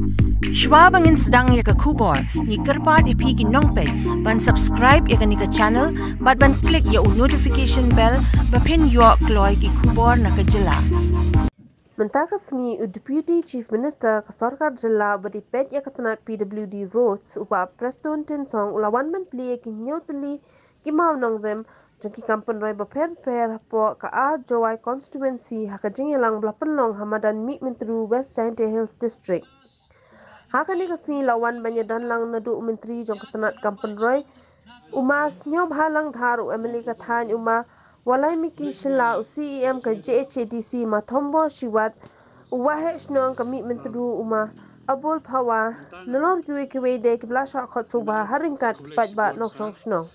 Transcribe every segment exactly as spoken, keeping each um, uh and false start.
Shwa ba ngin sdang ïa ka khubor, ngi kyrpad ïa phi ki nongpeit ban subscribe ïa kane ka channel bad ban click ïa u notification bell ba phin ïoh kloi ki khubor na ka jylla. Mynta ka sngi u Deputy Chief Minister ka sorkar jylla uba dei peit ïa ka tnat P W D Roads, u Bah Prestone Tynsong, u la wan ban plie ïa ki hynñiew tylli ki mawnongrim jong ki kam pynroi bapher bapher hapoh ka Ar Jowai constituency ha ka jingïalang ba la pynlong ha madan Mihmyntdu, West Jaintia Hills District. Ha kane ka sngi la wan ban ïadon lang naduh u Myntri jong ka tnat kam pynroi, u Ma Sniawbhalang Dhar, u M L A ka thaiñ, u Ma Walaimiki Shylla, u C E M ka J H A D C, Ma Thombor Shiwat, u Waheh Shnong ka Mihmyntdu, u Ma Abul Phawa, nalor kiwei kiwei de kiba la shah khot sngewbha ha ryngkat ki paidbah nongshong shnong.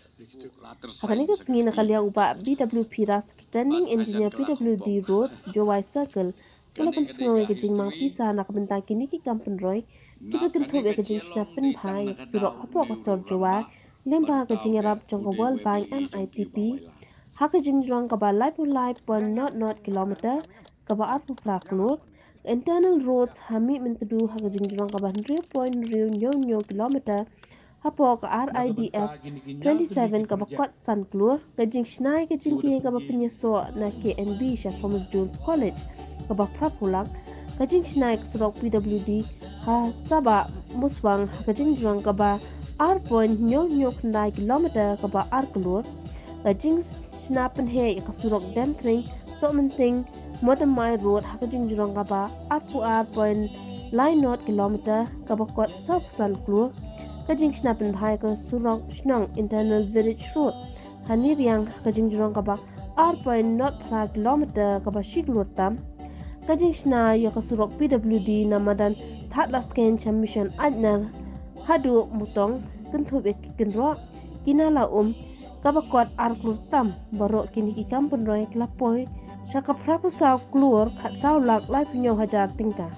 Ha kane ka sngi na ka liang u Bah B W Phira, Superintending Engineer P W D Roads, Jowai Circle, u la pynsngew ïa ka jingmang pisa na ka bynta kine ki kam pynroi kiba kynthup ïa ka jingshna pynbha ïa ka surok hapoh ka sor Jowai lyngba ka jingïarap jong ka World Bank M I D P ha ka jingjrong kaba laiphew lai point nought nought kilometer, kaba arphew phra klur, internal roads ha Mihmyntdu ha ka jingjrong kaba hynriew point hynriew hynñiew hynñiew kilometer, hapoh ka R I D F twenty-seven kaba kot san klur, ka jingshna ïa ka jingkieng kaba pynïasoh na K N B sha Thomas Jones College kaba phra phew lak, ka jingshna ïa ka surok P W D ha Sabah Muswang ha ka jingjrong kaba ar point hynñiew hynñiew khyndai kilometer, kaba ar klur, ka jingshna pynheh ïa ka surok Demthring Sohmynting Modamai Road ha ka jingjrong kaba arphew ar point lai nought kilometer, kaba kot sawphew san klur, ka jingshna pynbha ïa ka surok shnong Internal Village Road ha Niriang ha ka jingjrong kaba ar point nought phra kilometer, kaba shi klur tam, ka jingshna ïa ka surok P W D na madan Thadlaskein sha Mission Aitnar haduh Mutong, kynthup ïa ki kynroh, ki nala um, kaba kot ar klur tam. Baroh kine ki kam pynroi ki la poi sha ka phraphew saw klur khatsaw lak laiphew hynñiew hajar tyngka.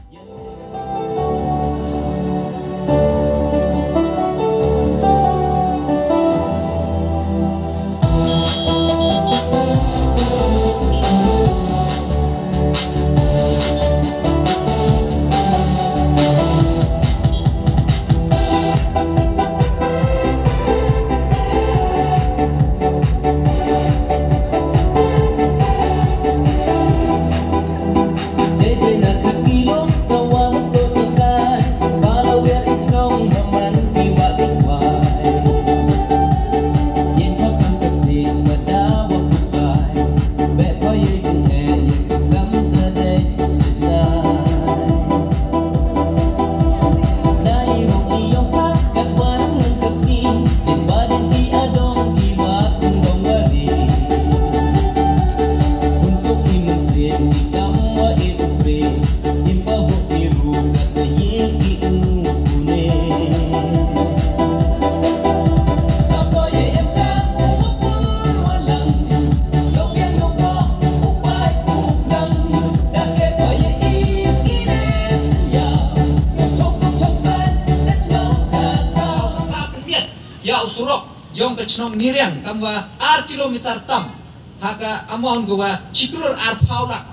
Ïa u surok ïong ka chnong Niriang kam wa ar kilometer tam, ha ka amount ka wa shi klur arphew lak.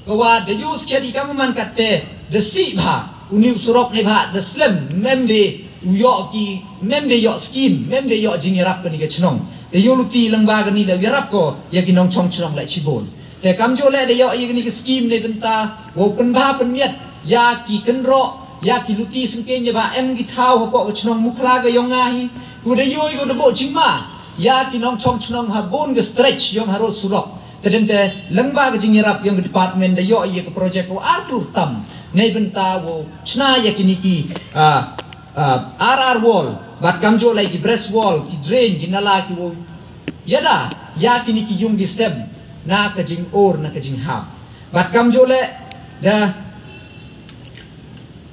Ka wa da use kedi kam man katte da sih bha u ni u surok ni bha da slem, mem de u ïoh ki, mem de ïoh skim, mem de ïoh jingïarap kani ka chnong. Da ïoh luti lang ba kani da ïarap ko ïa ki nongchong chnong leh chibun. Te kamjooh leh da ïoh ïa kani ka skim ne bynta wow pynbha pynmiat ïa ki kynroh, ïa ki luti syngkien ïa ba em ki thaw hapoh ka chnong Mukhla ka ïong nga hi. Ku da ïoh ïa ku da boh jingma ïa ki nongchong chnong ha bun ka stretch ïong ha road surok. Te dente lang ba ka jingïarap ïong ka department da ïoh ïa ka project ko ar klur tam ne bynta wow chna ïa kini ki, ah, ah, ar ar wall, bad kamjooh leh ki breast wall, ki drain, ki nala ki wow ïada ïa kini ki ïung ki sem na ka jingor na ka jinghap. Bad kamjooh leh da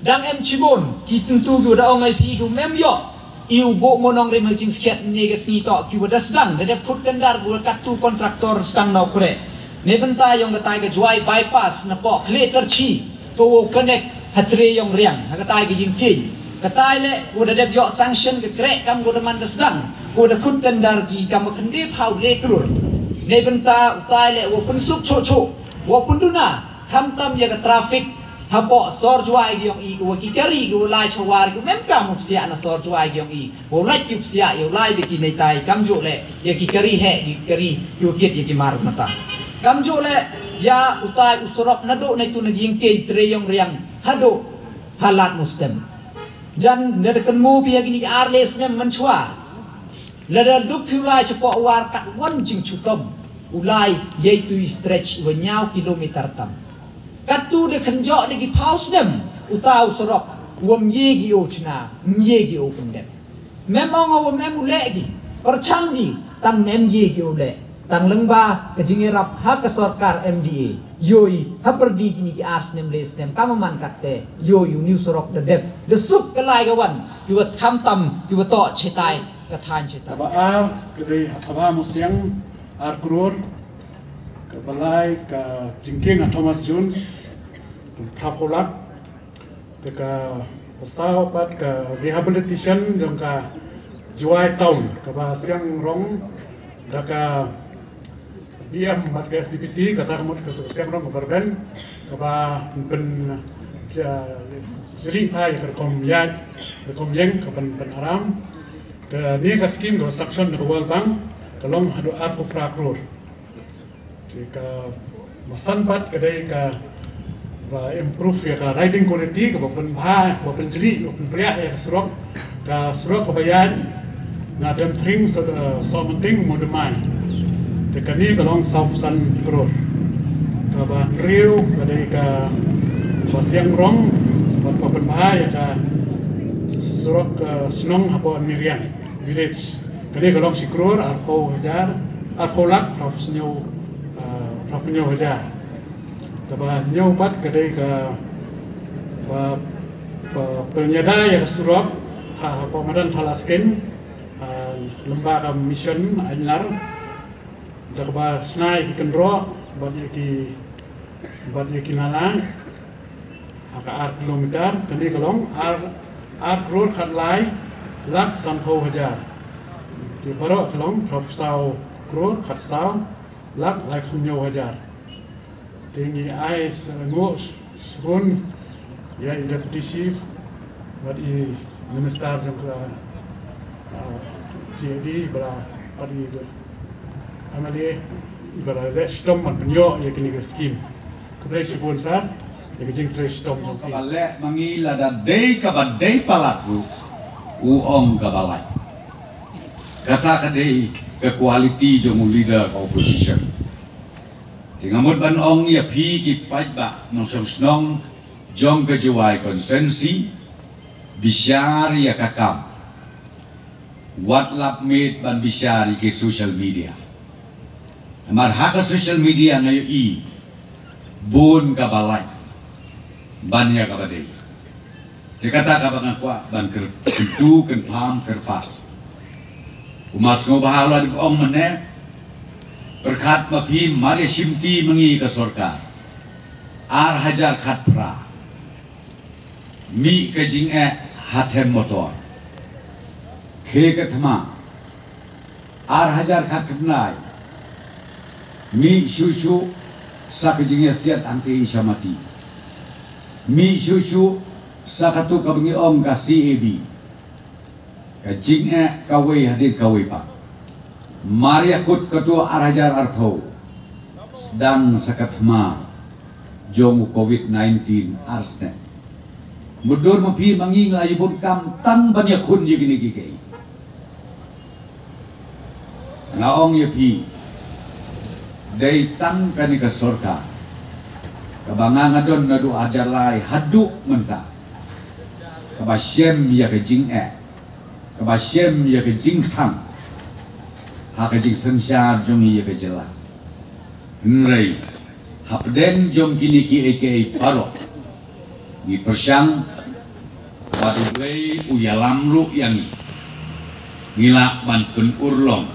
dang em chibun ki tyntu ki wa da ong ai phi ki mem ïoh i u buh mo nongrim ha jingskhet ne ka sngi toh ki wa da sdang da dep khut tender ki wa katto contractor sdang na u kre. Ne bynta ïong katai ka Jowai bypass na poh Khliehtyrshi, ko wow connect ha Tre ïong Riang ha katai ka ïing kieñ. Katai leh ko da dep ïoh sanction ka kreh kam ko da man da sdang, ko da khut tender ki kam ka khyndai phew le klur. Ne bynta utai leh wow pynsuk chuh chuh, wow pynduna khamtam ïa ka traffic Hapoh sor Jowai ki ong i, wa ki kari ki wa lai chawar ki mem kam u psiah na sor Jowai ki ong i, wa u lait ki u psiah, ya u lai bad ki neitai, kamjooh leh ya ki kari heh, ki kari ki wa kit ya ki mar nata. Kamjooh leh ya utai u surok naduh neitu na Giengkeiñ, Treiong Riang haduh ha Lad Mustem. Jan da da kynmaw phi ya kini ki ar le snem mynshuwa, lada duk phi u lai chapoh War katwon jingchitom, u lai yeitu i stretch wa ñiaw kilometer tam. Katto da khynjoh da ki phaw snem, utai u surok wam ye ki o chna, mye ki o pyndep. Mem ong wa mem u leh ki, pyrchang ki, tang mem ye ki o leh. Tang lyngba ka jingïarap ha ka sorkar M D A, yow i ha pyrdi kini ki ar snem le snem, kam man katte, yow i u new surok da dep, da suk ka lai ka wan, ki wa khamtam, ki wa toh chetai, ka than chetai. Kaba ar, ka dei ha Sabha Mawsiang, ar klur. Kaba lai ka jingkieng ha Thomas Jones, phra phew lak. Te kaba saw pat ka rehabilitation jong ka Jowai Town, kaba siang rong da ka B M bad ka S D P C, kata ka mut ka siang rong kaba rben, kaba pyn ja-, jri phai ka rukom ïaid, rukom ïeng, ka pyn, pynaram. Kane ka skim kaba sanction da ka World Bank, ka long haduh ar phew phra klur. Te kaba san pat ka dei kaba improve ya ka riding quality, kaba pynbha, kaba pynjri, kaba pynpliah ya ka surok, ka surok kaba ïaid na Demthring, Sohmynting, Moodymmai. Te kane ka long saw phew san klur. Kaba hynriew ka dei kaba siang rong, kaba pynbha ya ka surok, eh, shnong hapoh Niriang village. Kane ka long shi klur ar phew hajar, ar phew lak, phra phew hynñiew, ah, phra phew hynñiew hajar. Kaba hynñiew pat ka dei kaba, kaba pynïada ya ka surok, ha, hapoh madan Thadlaskein, ah, lyngba ka mission Aiñlar. Da kaba shna ya ki kynroh, bad ya ki, bad ya ki nala, ha ka ar kilometer, kane ka long ar, ar klur khatlai lak san phew hajar. Te baroh ka long phra phew saw klur khatsaw lak laiphew hynñiew hajar. Te ngi ai sa nguh shibun ya i Deputy Chief bad i Minister jong ka, ah, G A D, bad i M L A iba la leh shitom ban pynïoh ïa kane ka skim. Khublei shibun sir ïa ka jingtrei shitom jong phi. Kaba leh ma ngi lada dei kaba dei palat ruh u ong kaba lait. Kata ka dei ka quality jong u leader ka opposition. Te nga mut ban ong ïa phi ki paidbah nongshong shnong jong ka Jowai constituency, bishar ïa ka kam. Wat lap miet ban bishar ïa ki social media. Namar ha ka social media nga ïohi bun kaba lait ban ïa kaba dei. Te kata kaba nga kwah ban kyr-, kyntu, kynpham, kyrpad. Kumba sngewbha la dep ong mynne, pyrkhat ma phi, mar ïa shimti ma ngi ka sorkar. Ar hajar khatphra. Mih ka jingeh ha them motor. Khie ka thma. Ar hajar khatkhyndai. Mih shuh shuh sa ka jingïasiat hangtei sha mati. Mih shuh shuh sa katu kaba ngi ong ka C A B. Ka jingeh kawei hadien kawei pat. Mar ïa kut katu ar hajar arphew. Sdang sa ka thma jong u covid nineteen ar snem. Mutdur ma phi ma ngi nga la ïa bun kam tang ban ïakhun ïa kine kiei kiei. Nga ong ïa phi, dei tang kane ka sorkar kaba nga nga don naduh arhajar lai haduh mynta, kaba shem ïa ka jingeh, kaba shem ïa ka jingthang ha ka jingsynshar jong ngi ïa ka jylla. Hynrei hapdeng jong kine kiei kiei baroh, ngi pyrshang ba U Blei u ïalam ruh ïa ngi, ngi lah ban pynurlong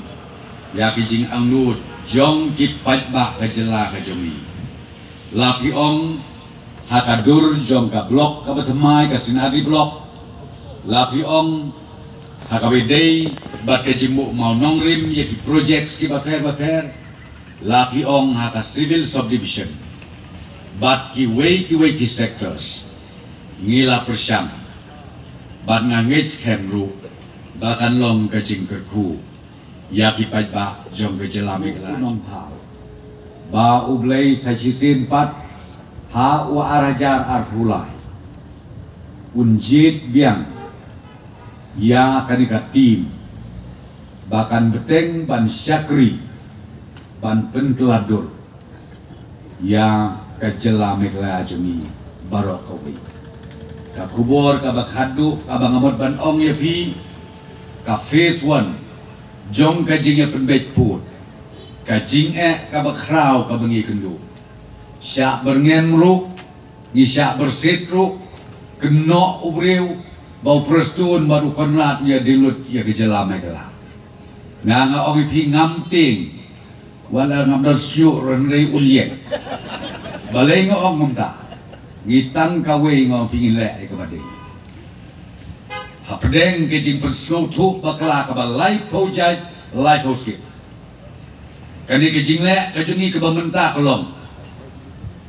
ïa ki jingangnud jong ki paidbah ka jylla ka jong ngi. La phi ong ha ka dur jong ka block kaba thymmai, ka Sinari block. La phi ong ha kaba ïadei bad ka jingbuh mawnongrim ïa ki projects kiba pher ba pher. La phi ong ha ka civil subdivision. Bad kiwei kiwei ki sectors ngi la pyrshang. Bad nga ngeit skhem ruh ba kan long ka jingkyrkhu ïa ki paidbah jong ka jylla Meghalaya. Nongthaw ba U Blei sa shisien pat ha u ar hajar arphew lai un jied biang ïa kane ka team ba kan bteng ban shakri ban pyntladur ïa ka jylla Meghalaya jong ngi baroh kawei. Ka khubor kaba khatduh kaba nga mut ban ong ïa phi, ka phase one jong ka jingïapynbeit pud, ka jingeh kaba khraw kaba ngi kynduh, shah byrngem ruh, ngi shah byrsit ruh, kynnoh u briew ba u Prestone bad u Conrad u ïadei lut ïa ka jylla Meghalaya. Nga nga ong ïa phi ngam tieng, wat la ngam don shuh ruh hynrei un ïeng. Balei nga ong kumta? Ngi tang kawei, nga ong phi, ngi leh ïa kaba dei. Hapdeng ka jingpynsngewthuh bakla kaba laiphew jait laiphew skhem, kane ka jingleh ka jong ngi kaba mynta ka long,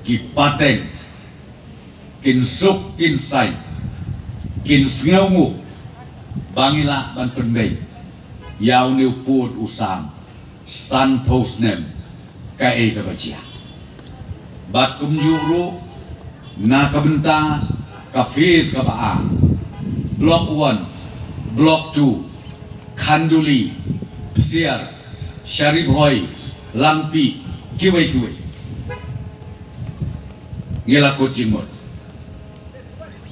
ki pateng kin suk kin saiñ, kin sngewnguh ba ngi lah ban pynbeit ïa une u pud u sam sanphew snem kaei kaba jia. Bad kumjuh ruh na ka bynta ka phase kaba ar, Block one, Block two, Khanduli, Psiar, Sharibhoi, Langpih, kiwei kiwei, ngi la kut jingmut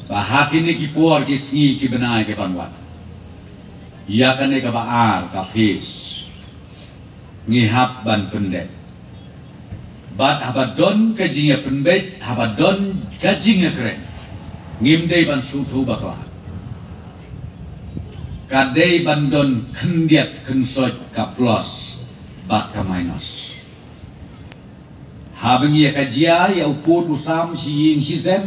ba ha kine ki por ki sngi ki bnai ki ban wan, ïa kane kaba ar ka phase ngi hap ban pyndep. Bad haba don ka jingïapynbeit, haba don ka jingïakren, ngim dei ban sngewthuh bakla. Ka dei ban don khyndiat khynsoit ka plus bad ka minus. Haba ngi ïa ka jia ïa u pud u sam shi ïing shi sem,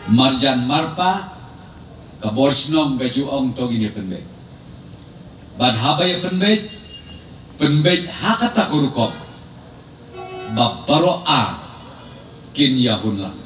marjan marpa, ka bor shnong ka ju ong to ngin ïa pynbeit. Bad haba ïa pynbeit, pynbeit ha kata ka rukom ba baroh ar kin ïa hun lang.